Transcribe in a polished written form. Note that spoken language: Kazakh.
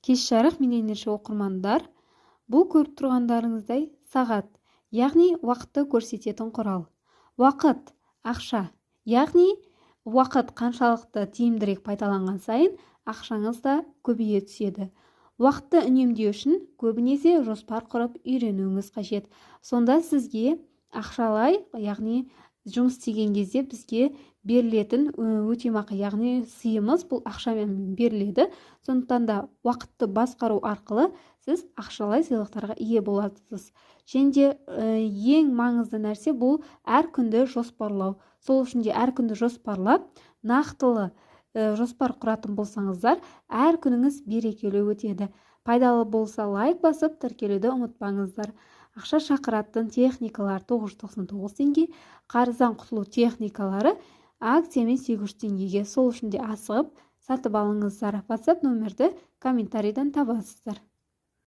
Кеш жарық, миллионерші оқырмандар! Бұл көріп тұрғандарыңыздай сағат, яғни уақытты көрсететін құрал. Уақыт – ақша, яғни уақыт қаншалықты тиімдірек пайдаланған сайын, ақшаңыз да көбейе түседі. Уақытты үнемдеу үшін көбінесе жоспар құрып үйренуіңіз қажет. Сонда сізге ақшалай, яғни жұмыс істеген кезде бізге берілетін өтемақы, яғни сыйымыз, бұл ақшамен беріледі. Сондықтан да уақытты басқару арқылы сіз ақшалай сыйлықтарға ие боласыз. Және де ең маңызды нәрсе – бұл әр күнді жоспарлау. Сол үшін де әр күнді жоспарлап, нақтылы жоспар құратын болсаңыздар, әр күніңіз берекелі өтеді. Пайдалы болса, лайк басып, тіркелуді ұмытпаңыздар. Ақша шақыратын техникалар 999 теңге, қарыздан құтылу техникалары акциямен 800 теңгеге. Сол үшін де асығып сатып алыңыздар. WhatsApp номерді комментарийдан табасыздар.